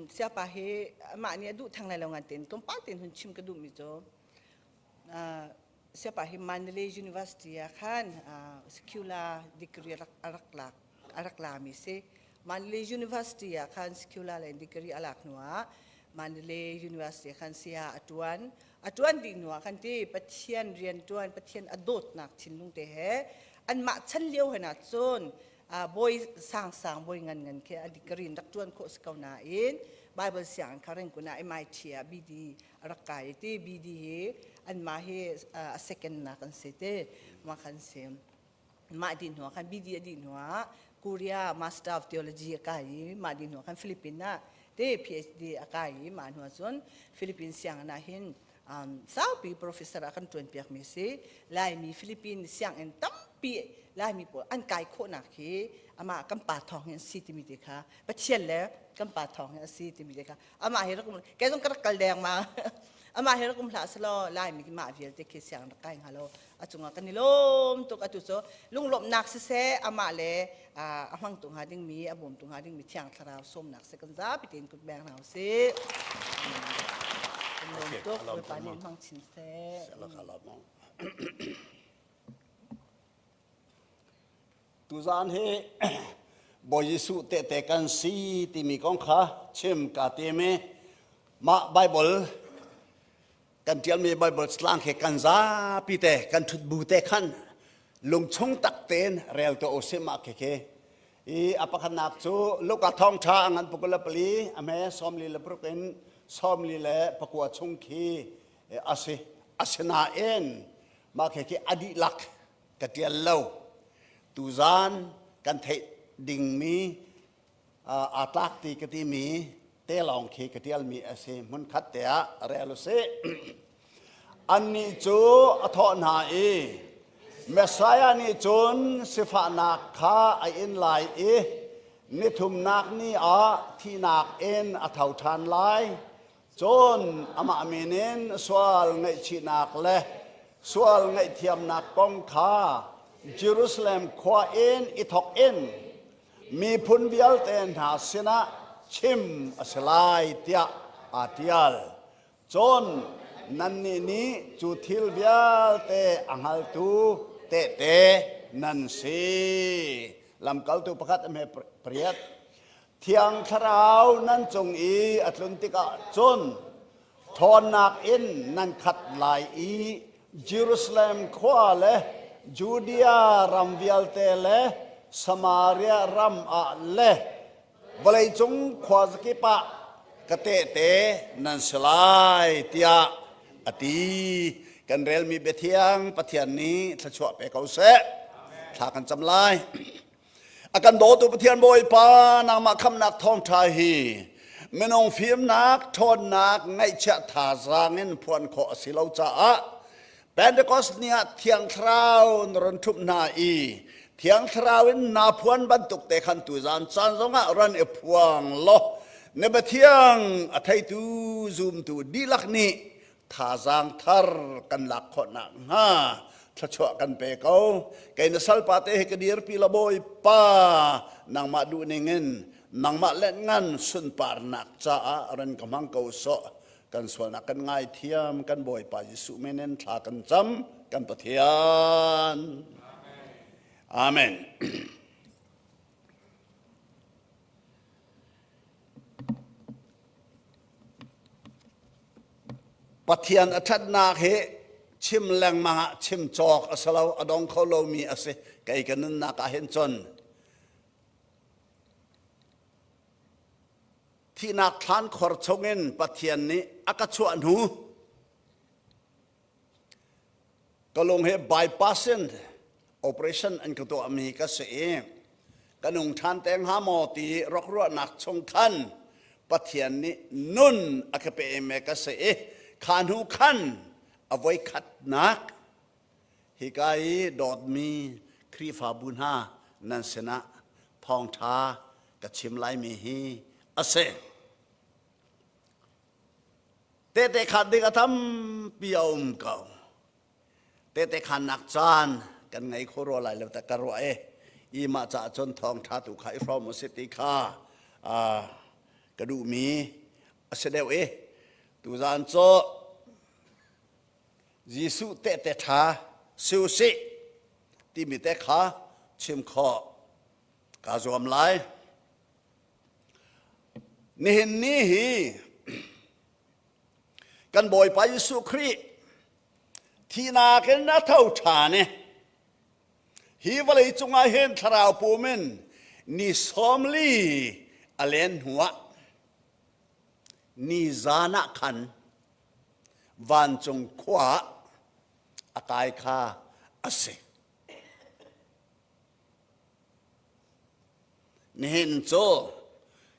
Siapa hi amah nih a duh theng lai lo ngan tein tlawmpal tein hun chim ka duhmi cu siapa hi Mandalay University ah khan secular degree a rak lak a rak lami si. Mandalay University ah khan secular lei degree a lak hnu ah Mandalay University ah khan saya a tuan. A tuan dih hnu ah khan ti Pathian rian tuan Pathian a dawtnak thinlung te he anmah chan lio hen ah cun bawi sangsang bawi ngan ngan khi a degree in rak tuan khawh si ko nain Bible sianginn kha Rangoon ah MIT ah BD a rak kai ti BD hi anmah hi a second nak an si te mah khan si. Mah dih hnu ah khan BD a dih hnu ah Korea Master of Theology a kai i mah dih hnu ah khan Philippines ah te PhD a kai i mah hnu ah cun Philippines sianginn ah hin saupi professor a kan ṭuan piakmi si. Laimi Philippines sianginn tampi Laimi pawl an kai khawhnak hi amah kan pa thawng hi an si timi te kha Pathian le kan pa thawng hi a si timi te kha amah hi rak um kei zong ka rak kal deng ma amah hi rak um hlah selaw Laimi mah vialte khi siang rak kai hnga lo. A cungah kan i lawm tuk. Atu cu lunglawmhnak siseh amah le a hmangtu hnga dingmi a bawmtu hnga dingmi thiang thlarau sawmnak si kan zapi tein kut beng hna usih. Kan lawm tuk. Bawipa nih hmang chin seh. Tuzaan hi Bawi Jesuh tehte kan si timi kong kha chim ka tim i mah Bible kan ṭialmi Bible slang he kan zapi te kan ṭhut bu te khan lungchung tak tein rel tuah usih mah khekhe i a pakhatnak cu Luka thawngṭha a ngan pukul le pali a hme 46 in 44 chung khi a si. Asinain mah khekhe a dihlak ka ṭial lo. Tuzaan kan theih dingmi aa tlak ti ka timi te lawng khi ka ṭialmi a si. Hmunkhat te ah rel usih. Annih cu a thawh hna i Messiah nih cun sifahnak kha a in lai i nithumnak ni ah thihnak in a tho ṭhan lai. Cun amah min in sual ngaihchihnak le sual ngaihthiamnak kong kha Jerusalem khua in i thawk in miphun vialte hna sinah chim a si lai tiah aa ṭial. Cun nannih nih cu thil vialte a hngaltu tehte nan si. Lamkaltu pakhat a hme pariat. Thiang Thlarau nan cung i a tlun tikah cun ṭhawnnak in nan khat lai i Jerusalem khua le Judea ram vialte le Samaria ram ah le vawleicung khuazakip ah ka tehte nan si lai tiah a ti. Kan relmi biathiang Pathian nih thluachuah pe ko seh. Thla kan cam lai. A kan dawtu Pathian Bawipa, nangmah khamnak thawngṭha hi minung fimnak, ṭhawnnak, ngaihchiah thazaang in phuan khawh a si lo caah Pentecost ni ah Thiang Thlarau na run ṭhumh hna i Thiang Thlarau in naa phuan bantuk te khan tuzaan caan zongah ran i phuang law na Pathian a theitu zumtu dihlak nih thazaang thar kan lak khawh nakhnga thluachuah kan pe ko. Kei na salpa te hi ka dirpi la Bawipa, nangmah duh ning in nangmah le ngan sunparnak caah ran ka hmang ko sawh. Kan sualnak kan ngaithiam, kan Bawipa Jesuh min in thla kan cam, kan Pathian. Amen. Pathian a ṭhatnak hi chim lengmang ah chim cawk a si lo, a dong kho lomi a si. Kei ka nunnak ah hin cun thihnak thlan khor chungin Pathian nih a ka chuah hnu ka lung hi bypass in operation an ka tuahmi ka si i ka nung ṭhan te hnga maw ti rak ruahnak chung khan Pathian nih nun a ka pe me ka si i kha hnu khan a voi khatnak hika i dawtmi Khrihfabu hna nan sinah thawngṭha ka chim laimi hi a si. Tehte khaan ding a tampi a um ko. Tehte khaannak caan kan ngei kho rua lai lo ta ka ruah i i mah caah cun thawngṭha tu kha i hrawm u si ti kha. ka duhmi a si deuh i tuzaan cu Jesuh tehte ṭha si u sih timi te kha chim khawh kaa zuam lai. Nihin ni hi kan Bawipa Jesuh Khrih thihnak in a tho ṭhan i hi vawlei cungah hin thlarau pum in ni 40 a len hnuah ni zan ah khan vancung khua ah a kai kha a si. Nihin cu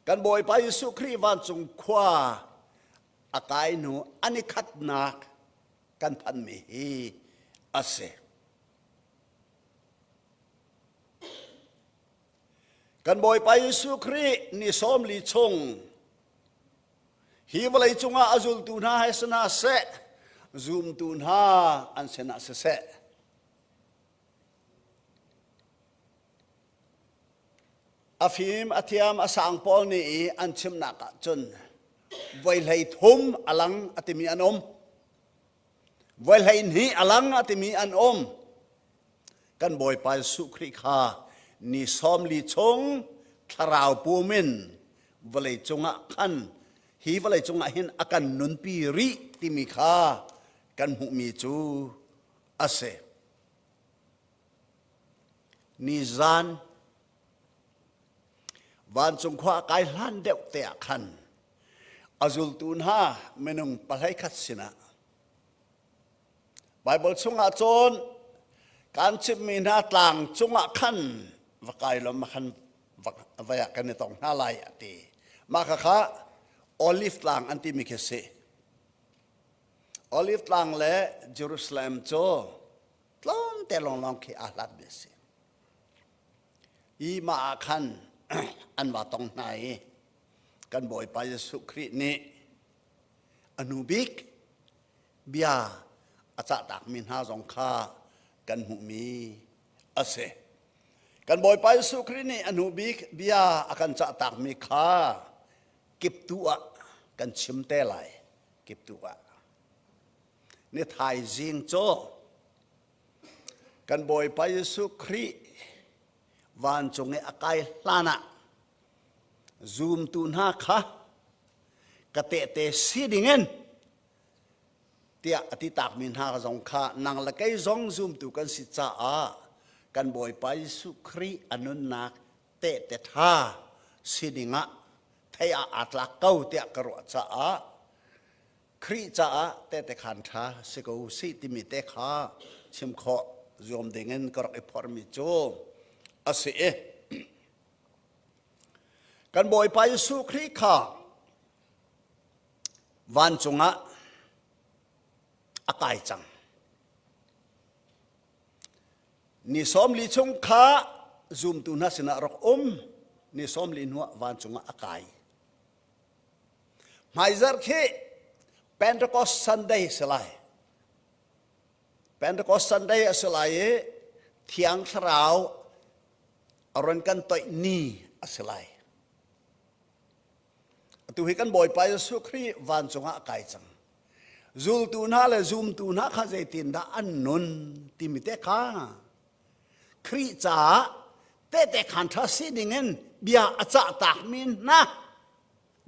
kan Bawipa Jesuh Khrih vancung khua a kai hnu an i khatnak kan phanmi hi a si. Kan Bawipa Jesuh Khrih ni 40 chung hi vawlei cungah a zultu hna he si hna seh, zumtu hna an sinah siseh, A fim, a thiam, a sang pawl nih i an chimnak ah cun voi hlei thum a lang a timi an um. Voi hlei hnih a lang a timi an um. Kan Bawipa Jesuh Khrih kha ni 40 chung thlarau pum in vawlei cungah khan hi vawlei cungah hin a kan nunpi rih timi kha kan hmuhmi cu a si. Nizan vancung khua a kai hlan deuh te ah khan a zultu hna minung 13 sinah Baibal chungah cun kan chimhmi hna tlang cungah khan va kai lom khan vai ah kan i tong hna lai a ti. Mah kha Olive tlang an timi khi si. Olive tlang le Jerusalem cu tlawmte lawnglawng khi aa hlatmi a si. I mah ah khan an va tong hna i kan Bawipa Jesuh Khrih nih a hnu bik bia a cahtakmi hna zong kha kan hmuhmi a si. Kan Bawipa Jesuh Khrih nih a hnu bik bia a kan cahtakmi kha kiptu ah kan chim te lai kiptu ah. Ni thaizing cu kan Bawipa Jesuh Khrih vancung i a kai hlan ah zumtu hna kha ka tehte si dingin tiah a ti takmi hna zong kha nang le kei zong zumtu kan si caah kan Bawipa Jesuh Khrih a nunnak tehte ṭha si dingah thei ah aa tlak ko tiah ka ruah caah Khrih caah tehte khaan ṭha si ko sih timi te kha chim khawh zuam dingin ka rak i phorhmi cu a si i kan Bawipa Jesuh Khrih kha vancung ah a kai cang. Ni 40 chung kha zumtu hna sinah rak um, ni 40 hnuah vancung ah a kai. Hmaizarh khi Pentecost Sunday si lai. Pentecost Sunday a si lai i Thiang Thlarau a ron kan toih ni a si lai. Atu hi kan Bawipa Jesuh Khrih vancung ah a kai cang. Zultu hna le zumtu hna kha zeitindah an nun timi te kha Khrih caah tehte khaan ṭha si dingin bia a cah takmi hna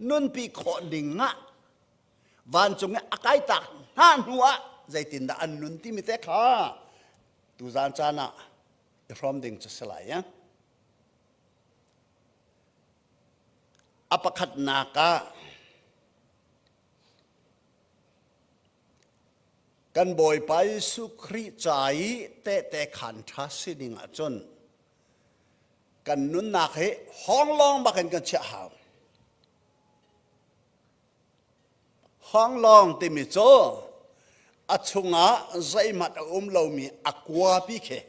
nunpi khawh ding ah vancung i a kai tak hna hnu ah zeitindah an nun timi te kha tuzaan caan ah i hrawm ding cu si lai. A pakhatnak ah Kan Bawipa Jesuh Khrih ca i tehte khaan ṭha si ding ahcun kan nunnak hi hawnglawng bak in kan chiah hau. Hawnglawng timi cu a chungah zeihmanh a um lomi a kuapi khi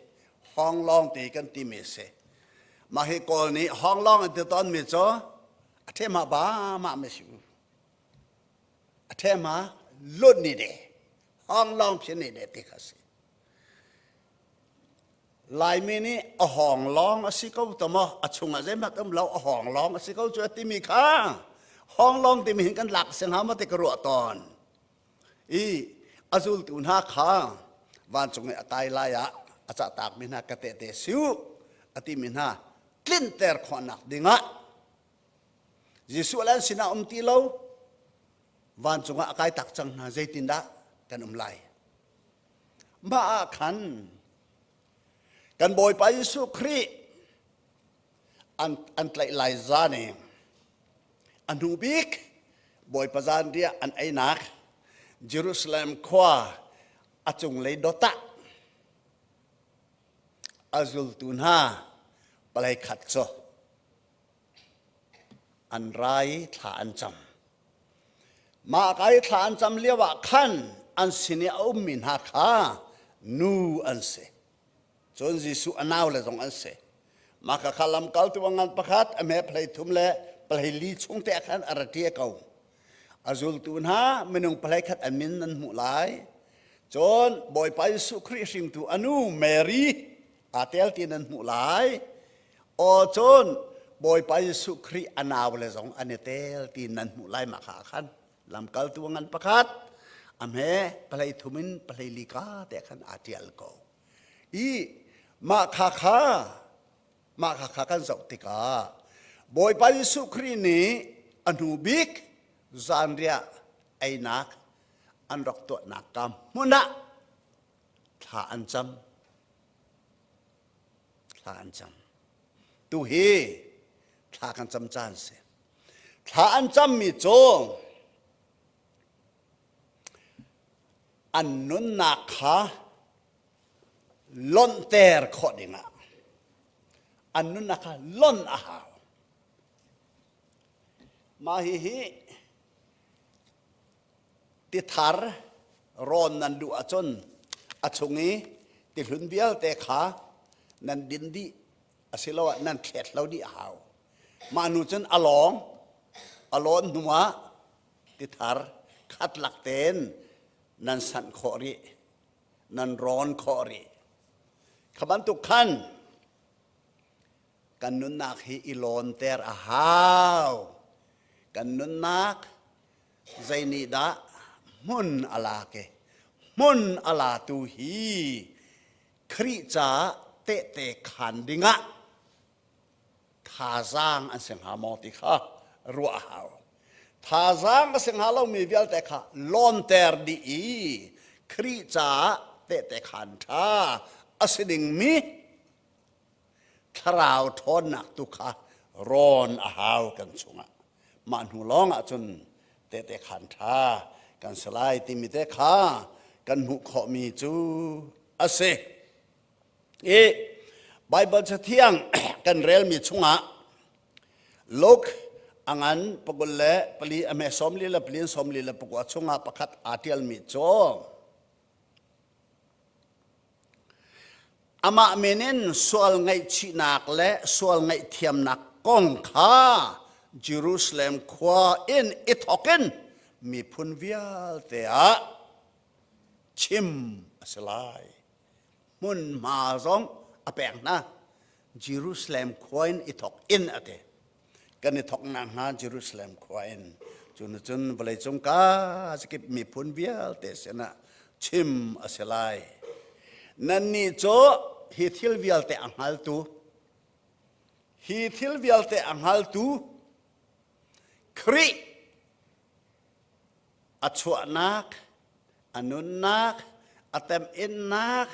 hawnglawng ti kan timi a si. Mah hi Kawl nih hawnglawng an ti tawnmi cu a ṭhema ba mah mi si. A ṭhema lut ni de hawng lawng phi ni de ti kha si. Laimi nih a hawng lawng a si ko to maw a chungah zeihmanh um lo a hawng lawng a si ko cu a timi kha Thonglong timi hin kan lak si hnga maw ti ka ruah tawn. I a zultu hna kha vancung i a kai lai ah a cahtakmi hna ka tehte si u a timi hna tlinter khawhnak dingah Jesuh le an sinah um ti lo vancung ah a kai tak cang hna zeitindah kan um lai mah ah khan kan Bawipa Jesuh Khrih an, an tlaih lai zan i a hnu bik Bawipa zanriah an einak Jerusalem khua a cunglei dot ah a zultu hna palei khat cu an ra i thla an cam. Mah ka i thla an cam lio ah khan an sin i a ummi hna kha nu an si. Cun Jesuh a naule zong an si. Mah kha kha lamkaltu a ngan pakhat a hme phlei thum le phlei li chung te khan a ra ṭia ko. A zultu hna minung phlei khat an min nan hmuh lai. Cun Bawipa Jesuh Khrih hringtu a nu Mary aa tel ti nan hmuh lai. Aw cun Bawipa Jesuh Khrih a naule zong an i tel ti nan hmuh lai mah kha khan lamkaltu a ngan pakhat a hme palei thum in palei li ka te khan aa ṭial ko. I mah kha kha mah kha kha kan zoh tikah Bawipa Jesuh Khrih nih a hnu bik zanriah einak an rak tuahnak ka hmun ah thla an cam. Thla an cam. Tu hi thla kan cam caan si. Thla an cammi cu an nunnak kha lonhter khawh dingah an nunnak kha lonh a hau. Mah hihi tithar rawn nan duh ahcun a chung i tihlun vialte kha nan din dih asiloah nan thlet lo dih a hau. Mah hnu cun a lawng a lawn hnuah tithar khat lak tein nan sanh khawh rih nan rawn khawh rih kha bantuk khan kan nunnak hi i lawnter a hau kan nunnak zei nih dah hmun a lak i hmun a latu hi Khrih caah tehte khaan dingah thazaang an si hnga maw ti kha ruah a hau. Thazaang a si hnga lomi vialte kha lawnter dih i Khrih caah tehte khaan ṭha a si dingmi thlarau ṭhawnnak tu kha rawn a hau kan chungah. Mah hnu lawng ah cun tehte khaan ṭha kan si lai timi te kha kan hmuh khawhmi cu a si. I Baibal Cathiang kan relmi chungah Luke a ngan pakul le pali a hme sawmli le pali in sawmli le pakua chungah pakhat aa ṭialmi cu amah min in sual ngaihchihnak le sual ngaihthiamnak kong kha Jerusalem khua in i thawk in miphun vialte ah chim a si lai. Hmunhma zong a pek hna. Jerusalem khua in i thawk in a ti. Kan i thawknak hna Jerusalem khua in. Cu cun vawleicung ka zakip miphun vialte sinah chim a si lai. Nannih cu hi thil vialte a hngaltu, hi thil vialte a hngaltu Khrih a chuahnak, a nunnak, a temhinnak,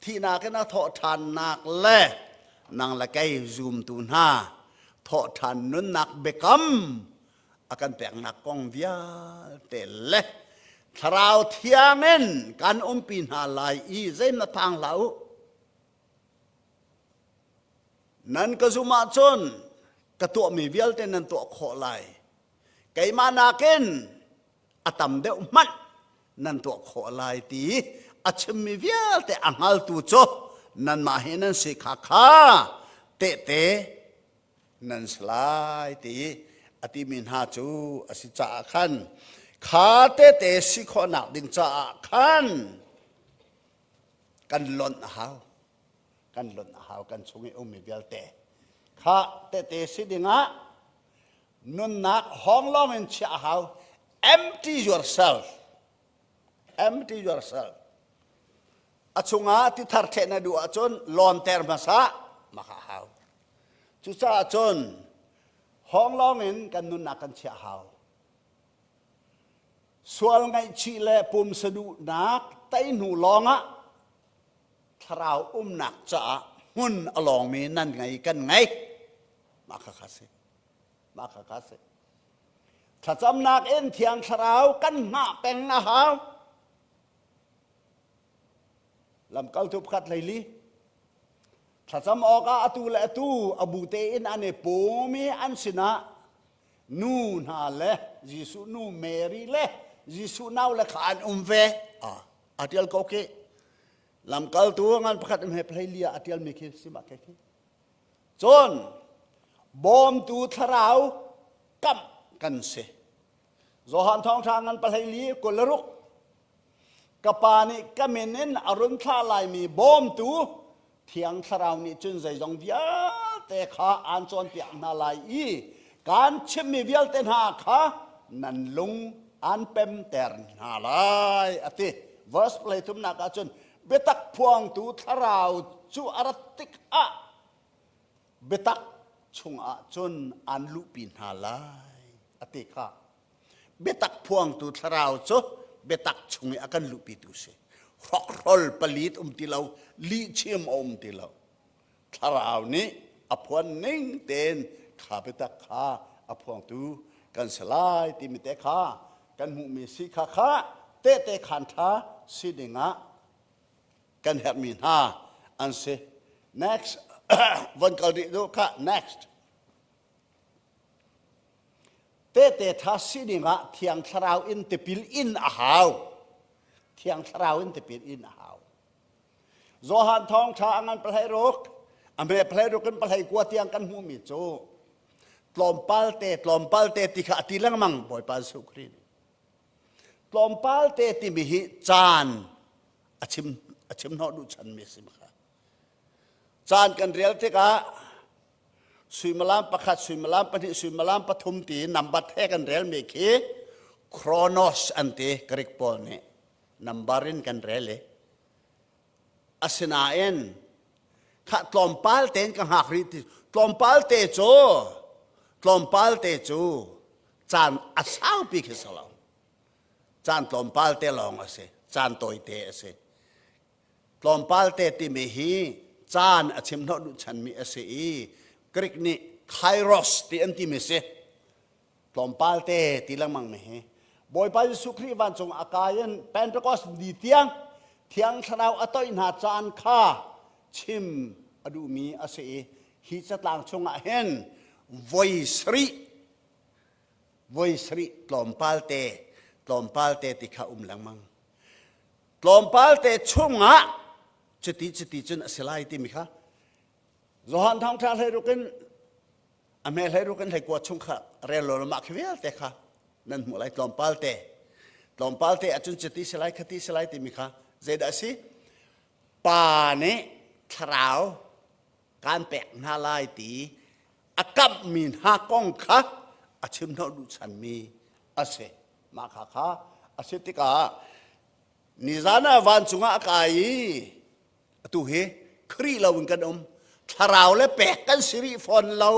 thihnak in a thawhṭhannak le nang le kei zumtu hna thawhṭhan nunnak biakam a kan peknak kong vialte le Thlarau Thiang in kan umpi hna lai i zeihmanh phang hlah u. Nan ka zum ahcun ka tuahmi vialte nan tuah khawh lai. Keimah nakin a tam deuh hmanh nan tuah khawh lai ti a chimmi vialte a hngaltu cu nanmah hi nan si kha kha tehte nan si lai ti a timi hna cu a si caah khan kha tehte si khawhnak ding caah khan kan lonh a hau kan lonh a hau kan chung i ummi vialte kha tehte si dingah. Nunnak hawng lawng in chiah a hau. Empty yourself. Empty yourself. A chungah ti thar ṭheh na duh ahcun lawnter hmasa maka hau. Cucaah cun hawng lawng in kan nunnak kan chiah hau. Sual ngaihchih le pumsa duhnak tei hnu lawngah thlarau umnak caah hmun a lawngmi nan ngei kan ngei. Mah kha kha si. Mah kha kha si. Thlacamnak in thiang thlarau kan hngah peng a hau. Lamkaltu pakhat hleili thlacam awkah atu le atu a bu tein an i pum i an sinah nu hna le Jesuh nu Mary le Jesuh nau le kha an um ve. A tial ko khi. Lamkaltu ngan pakhat he hleili ah a tialmi khi si ma khi. Cun bawmtu thlarau kamh kan si. Johan thawngṭha ngan pahleili 26 ka pa nih ka min in a run thlah laimi bawmtu Thiang Thlarau nih cun zeizong vialte kha aan cawnpiak hna lai i kaan chimhmi vialte hna kha nan lung aan pemter hna lai a ti. Verse play thumnak ah cun biatak phuangtu Thlarau cu a rat tikah biatak chungah cun aan luhpi hna lai a ti kha. Biatak phuangtu thlarau cu biatak chung i a kan luhpitu si. Hrokhrol palit um ti lo, lihchim a um ti lo. Thlarau nih a phuan ning tein kha biatak kha a phuangtu kan si lai timi te kha kan hmuhmi si kha kha tehte khaan ṭha si dingah kan herhmi hna an si. Next, von kal rih duh kha next. Tehte ṭha sining ah Thiang Thlarau in tipil in a hau. Thiang Thlarau in tipil in a hau. Johan thawngṭha a ngan pahlei ruk, a hme pahlei ruk in pahlei kua tiang kan hmuhmi cu tlawmpal te tlawmpal te ti kha a ti lengmang Bawipa Jesuh Khrih nih. Tlawmpal te timi hi caan a chim a chim hnawh duh chanmi a si kha. Caan kan rel tikah suimilam pakhat, suimilam pahnih, suimilam pathum ti number he kan relmi khi chronos an ti Greek pawl nih number in kan rel i asinain kha tlawmpal tein ka hngak rih ti tlawmpal te cu tlawmpal te cu caan a saupi khi si lo caan tlawmpal te lawng a si caan tawite a si Tlawmpal te timi hi caan a chim hnawh duh chanmi a si i Greek nih kairos ti an timi si. Tlawmpal te ti lengmang mi hi. Bawipa Jesuh Khrih vancung a kai in Pentecost ni tiang Thiang Thlarau a toih hna caan kha chim a duhmi a si i hi catlang chungah hin voi sarih voi sarih tlawmpal te tlawmpal te ti kha um lengmang. Tlawmpal te chungah cuti cuti cun a si lai timi kha Johan thawngṭha hleiruk in a hme hleiruk in hleikua chung kha rel law mah khi vialte kha nan hmuh lai tlawmpal te tlawmpal te ahcun cuti si lai khati si lai timi kha zeidah a si pa nih thlarau kaan pek hna lai ti a kamhmi hna kong kha a chim hnawh duh chanmi a si mah kha kha a si tikah nizan ah vancung ah a kai i atu hi Khrih lo in kan um thlarau le pek kan si rih fawn lo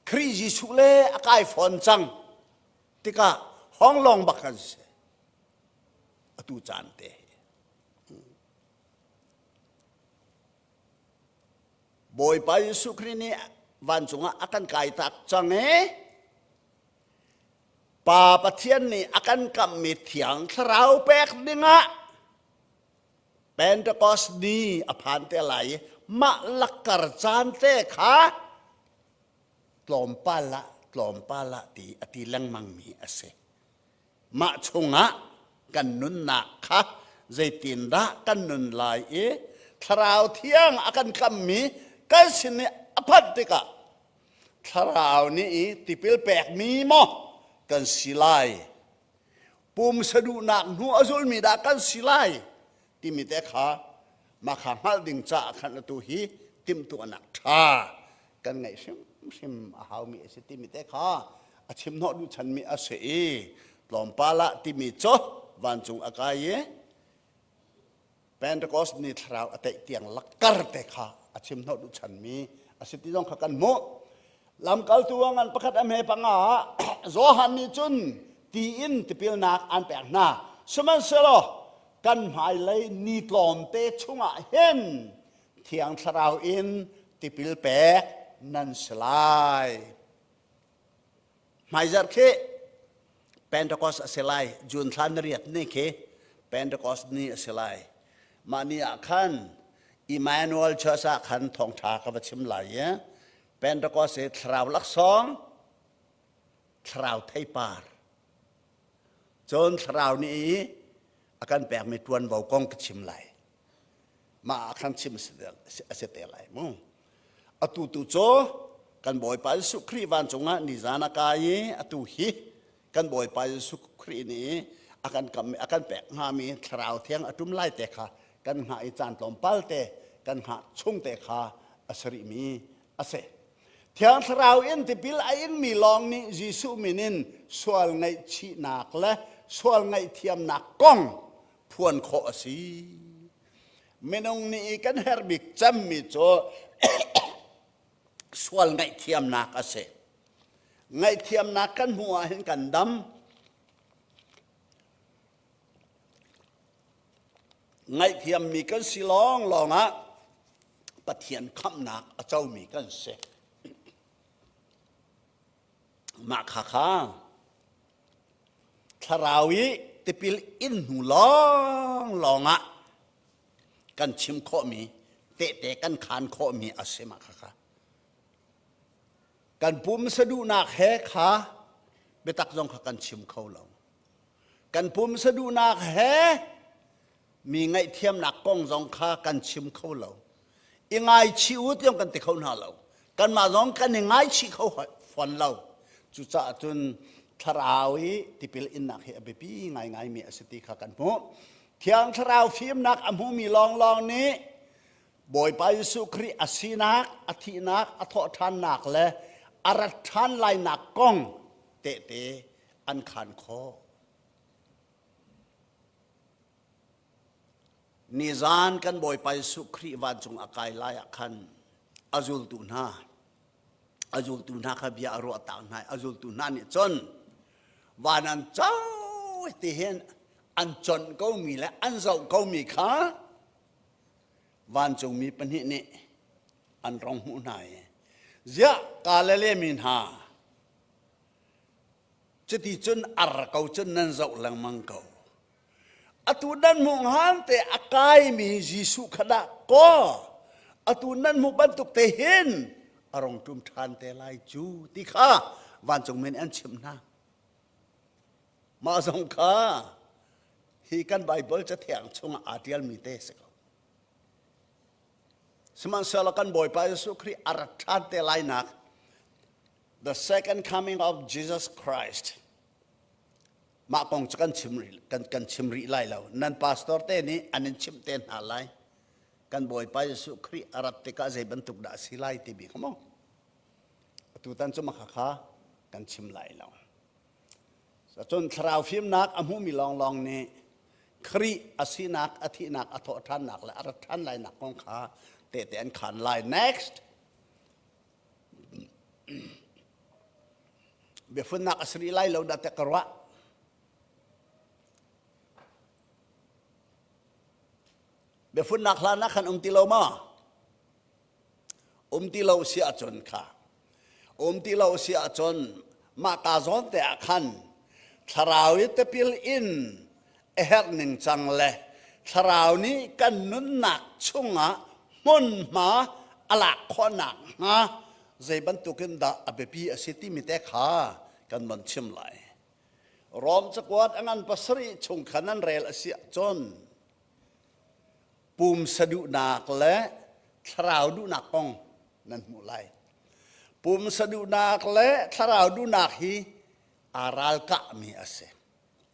Khrih Jesuh le a kai fawn cang tikah hong lawng bak kan si atu caan te Bawipa Jesuh Khrih nih vancung ah a kan kai tak cang i Pa Pathian nih a kan kamhmi Thiang Thlarau pek dingah Pentecost ni a phan te lai i mah lakkar caan te kha tlawmpal ah tlawmpal ah ti a ti lengmangmi a si. Mah chungah kan nunnak kha zeitindah kan nun lai i Thlarau Thiang a kan kammi kan sin i a phanh tikah Thlarau nih i tipil pekmi maw kan si lai pumsa duhnak hnu a zulmi dah kan si lai timi te kha mah kha hngalh ding caah khan atu hi timhtuahnak ṭha kan ngeih hrimhrim a haumi a si timi te kha. a chim hnawh duh chanmi a si i tlawmpal ah timi cu vancung a kai i Pentecost ni thlarau a teih tiang lakkar te kha a chim hnawh duh chanmi a si ti zong kha kan hmuh. Lamkaltu a ngan pakhat a hme panga ah Johan nih cun ti in tipilnak an pek hna. Sihmanhsehlaw kan hmailei ni tlawmte chungah hin Thiang Thlarau in tipil pek nan si lai. Hmaizarh khi Pentecost a si lai. June thla ni riat ni khi Pentecost ni a si lai. Mah ni ah khan Emmanuel Church ah khan thawngṭha ka va chim lai i Pentecost hi thlarau laksawng, thlarau theipar, cun thlarau nih i a kan pekmi ṭuanvo kong ka chim lai. Mah ah khan chim a si te lai mu. Atu tu cu kan Bawipa Jesuh Khrih vancung ah nizan a kai i atu hi kan Bawipa Jesuh Khrih nih a kan kam a kan pek hngami Thlarau Thiang a ṭum lai te kha kan hngah i caan tlawmpal te kan hngah chung te kha a si rihmi a si. Thiang Thlarau in tipil a inmi lawng nih Jesuh min in sual ngaihchihnak le sual ngaihthiamnak kong phuan khawh a si. Minung nih i kan herh bik cemmi cu sual ngaihthiamnak a si. Ngaihthiamnak kan hmuh ahhin kan dam. Ngaihthiammi kan si lawnglawng ah Pathian khamhnak a comi kan si. Mah kha kha thlarau i tipil in hnu lawnglawng ah kan chim khawhmi tehte kan khaan khawhmi a si mah khakha kan pum saduhnak he kha biatak zong kha kan chim kho lo kan pum saduhnak he mi ngaihthiamnak kong zong kha kan chim kho lo i ngaichih u tiang kan ti kho hna lo kanmah zong kan i ngaichih kho fawn lo cucaah cun thlarau i tipil innak hi a biapi ngaingaimi a si ti kha kan hmuh thiang thlarau fimnak a hmumi lawnglawng nih Bawipa Jesuh Khrih a sinak a thihnak a thawhṭhannak le a rat ṭhan lainak kong tehte an khaan khawh Nizan kan Bawipa Jesuh Khrih vancung a kai lai ah khan a zultu hna a zultu hna kha bia a ruah tak hna i a zultu hna nih cun van an co ti hin an conh komi le an zoh komi kha vancungmi pahnih nih an rong hmuh hna i ziah Galilee mi hna cuti cun ar ko cun nan zoh lengmang ko Atu nan hmuh hngan te a kaimi Jesuh kha dah kaw atu nan hmuh bantuk te hin a rong ṭum ṭhan te lai cu ti kha vancung men an chimh hna. Mah zong kha hi kan Baibal cathiang chungah aa ṭialmi te si ko. Sihmanhsehlaw kan Bawipa Jesuh Khrih a rat ṭhan te lainak the second coming of Jesus Christ Mah kong cu kan chim rih, kan, kan chim rih lai lo. Nan pastor te nih an in chimh te hna lai. Kan Bawipa Jesuh Khrih a rat tikah zei bantuk dah a si lai timi kha mu. Atutan cu mah kha kan chim lai lo. Cun thlarau fimnak a hmumi lawnglawng nih Khrih a sinak, a thihnak, a thawhṭhannak le a rat ṭhan lainak kong kha tehte an khaan lai. Next. Biafunnak a si rih lai lo dah tiah ka ruah. Biafunnak hlan ah khan um ti lo maw? Um ti lo si ahcun kha um ti lo si ahcun mah ka zawn te ah khan thlarau i tipil in a herh ningcang le thlarau nih kan nunnak chungah hmunhma a lak khawh nakhnga zei bantukin dah a biapi a si timi te kha kan von chim lai. Rom cakuat a ngan pasarih chung khan an rel a si ahcun pumsa duhnak le thlarau duhnak kong nan hmuh lai. Pumsa duhnak le thlarau duhnak hi aa ralkahmi a si.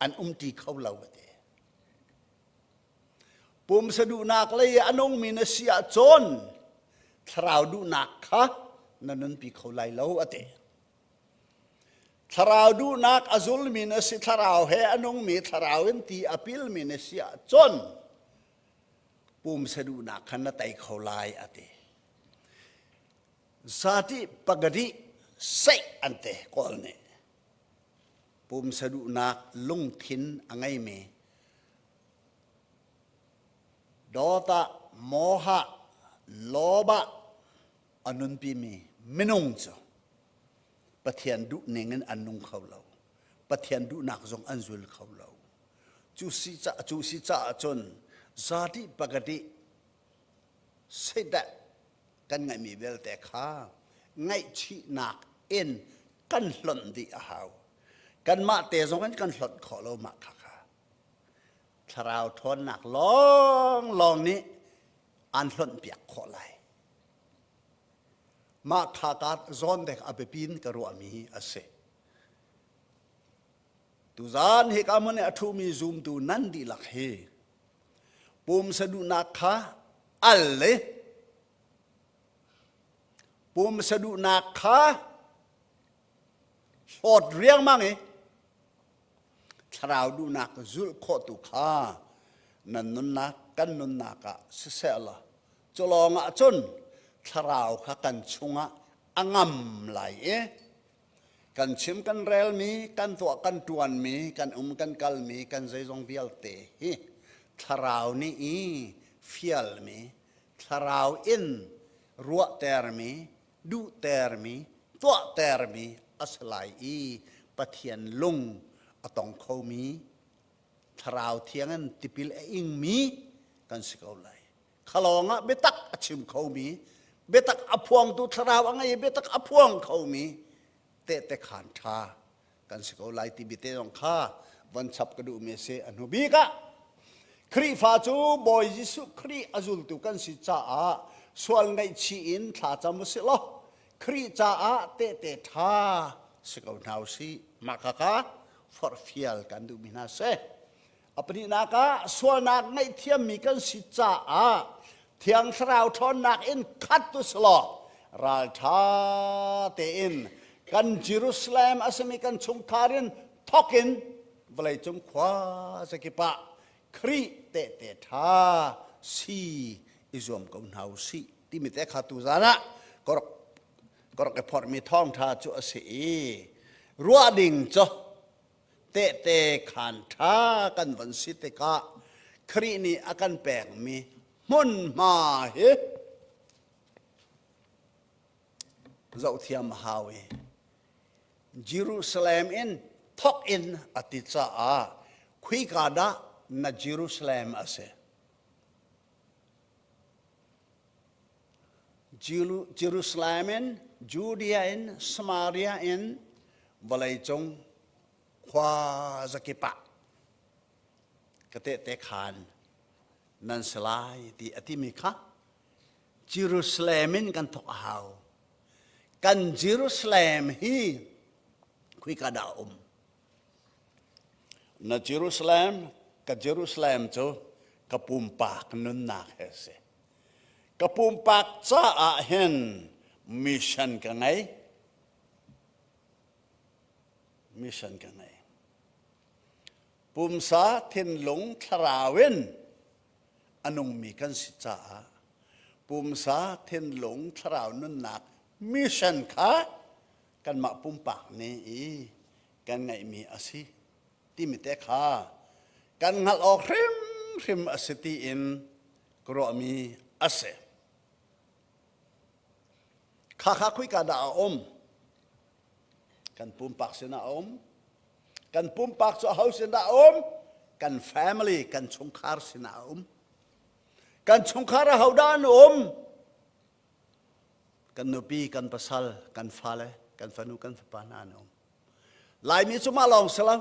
An umṭi kho lo a ti. Pumsa duhnak lei i a nungmi na si ahcun thlarau duhnak kha na nunpi kho lai lo a ti. Thlarau duhnak a zulmi na si, thlarau he a nungmi, thlarau in ti a pilmi na si ahcun pumsa duhnak khan na tei kho lai a ti. Zati pagadi seih an te kawl nih. Pumsa duhnak lungthin a ngeimi dawta moha loba a nunpimi minung cu Pathian duh ning in an nung kho lo. Pathian duhnak zong an zul kho lo. Cu si ca cu si caah cun zati pagadi seidah kan ngaihmi vialte kha ngaihchihnak in kan hlonh dih a hau. Kanmah te zong in kan hlonh khawh lo mah kha kha. Thlarau ṭhawnnak lawnglawng nih an hlonh piak khawh lai. Mah kha ka zawn dek a biapi in ka ruahmi hi a si. Tuzaan hika hmun i a ṭhumi zumtu nan dihlak hi pumsa duhnak kha al le pumsa duhnak kha hlawt riangmang i thlarau duhnak zulh khawh tu kha nan nunnak kan nunnak ah siseh law cu lawng ah cun thlarau kha kan chungah a ngam lai i kan chim kan relmi kan tuah kan ṭuanmi kan um kan kalmi kan zeizong vialte hi thlarau nih i fialmi thlarau in ruahtermi duhtermi tuahtermi a si lai i Pathian lung a tong khomi thlarau thiang in tipil a ingmi kan si ko lai. Kha lawngah biatak a chim khomi, biatak a phuangtu thlarau a ngei i biatak a phuang khomi tehte khaan ṭha kan si ko lai ti biate zong kha von chap ka duhmi a si. A hnu bik ah Khrihfa cu Bawi Jesuh Khrih a zultu kan si caah sual ngaihchih in thlacam u sih law Khrih caah tehte ṭha si ko hna u sih. Mah kha kha forhfial kan duhmi hna si. A pahnihnak ah sualnak ngaihthiammi kan si caah Thiang Thlarau ṭhawnnak in khat u sih ralṭha tein kan Jerusalem a simi kan chungkhar in thawk in vawleicung khua zakip ah Khrih tehte ṭha si i zuam ko hna u sih timi te kha tuzan ah ka rak ka rak i phorhmi thawngṭha cu a si i ruah ding cu tehte khaan ṭha kan von si tikah Khrih nih a kan pekmi hmunhma hi zohthiam a hau i Jerusalem in thok in a ti caah khuika dah na Jerusalem a si? Jerusalem in, Judea in, Samaria in vawleicung khua zakip ah ka tehte khaan nan si lai ti a timi kha Jerusalem in kan thawk a hau. Kan Jerusalem hi khuika dah a um? Na Jerusalem, ka Jerusalem cu ka pumpak nunnak he a si. Ka pumpak caah hin mission ka ngei. Mission ka ngei. Pumsa, thinlung, thlarau in a nungmi kan si caah pumsa, thinlung, thlarau nunnak mission kha kanmah pumpak nih i kan ngeihmi a si timi te kha kan hngalh awk hrimhrim a si tiin ka ruahmi a si. Kha kha khuika dah a um? Kan pumpak sinah a um. Kan pumpak cu aho sin dah a um? Kan family, kan chungkhar sinah a um. Kan chungkhar aho dah an um? Kan nupi, kan pasal, kan fale, kan fanu, kan fapa hna an um. Laimi cu mah lawng si lo.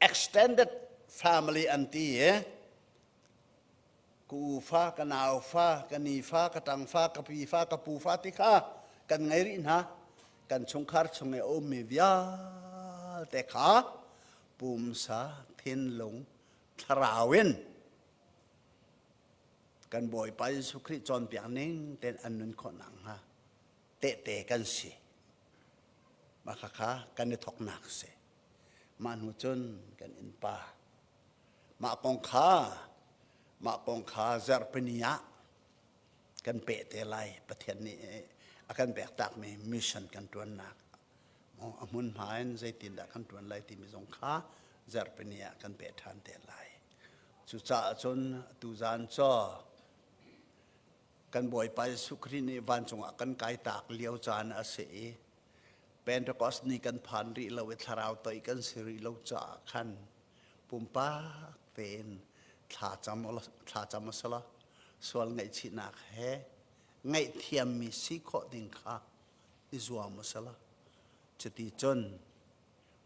Extended family an ti i ka u fa, ka nau fa, ka ni fa, ka ṭang fa, ka pi fa, ka pu fa ti kha kan ngei rih hna. Kan chungkhar chung i a ummi vialte kha pumsa, thinlung, thlarau in kan Bawipa Jesuh Khrih cawnpiak ning tein an nun khawh nakhnga tehte kan si. Mah khakha kan i thoknak si. Mah hnu cun kan innpa mah kong kha mah kong kha zarhpini ah kan peh te lai. Pathian nih a kan pek takmi mission kan ṭuannak a hmunhma in zeitindah kan ṭuan lai timi zong kha zarhpini ah kan peh ṭhan te lai. Cucaah cun tuzaan cu kan Bawipa Jesuh Khrih nih vancung ah kan kai tak lio caan a si i Pentecost ni kan phan rih lo i thlarau toih kan si rih lo caah khan pumpak tein thlacam thlacam a si lo sual ngaihchihnak he ngaihthiammi si khawh ding kha i zuam u sila cuti cun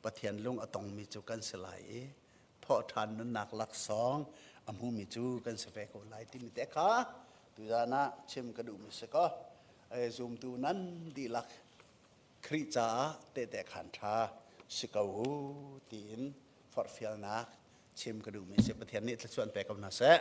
Pathian lung a tongmi cu kan si lai i thawhṭhan nunnak laksawng a hmumi cu kan si ve ko lai timi te kha tuzaan ah chim ka duhmi si ko. Zumtu nan dihlak Khrih caah tehte khaan ṭha si ko u tiin forhfialnak chim ka duhmi si. Pathian nih thluachuah an pe ko hna seh.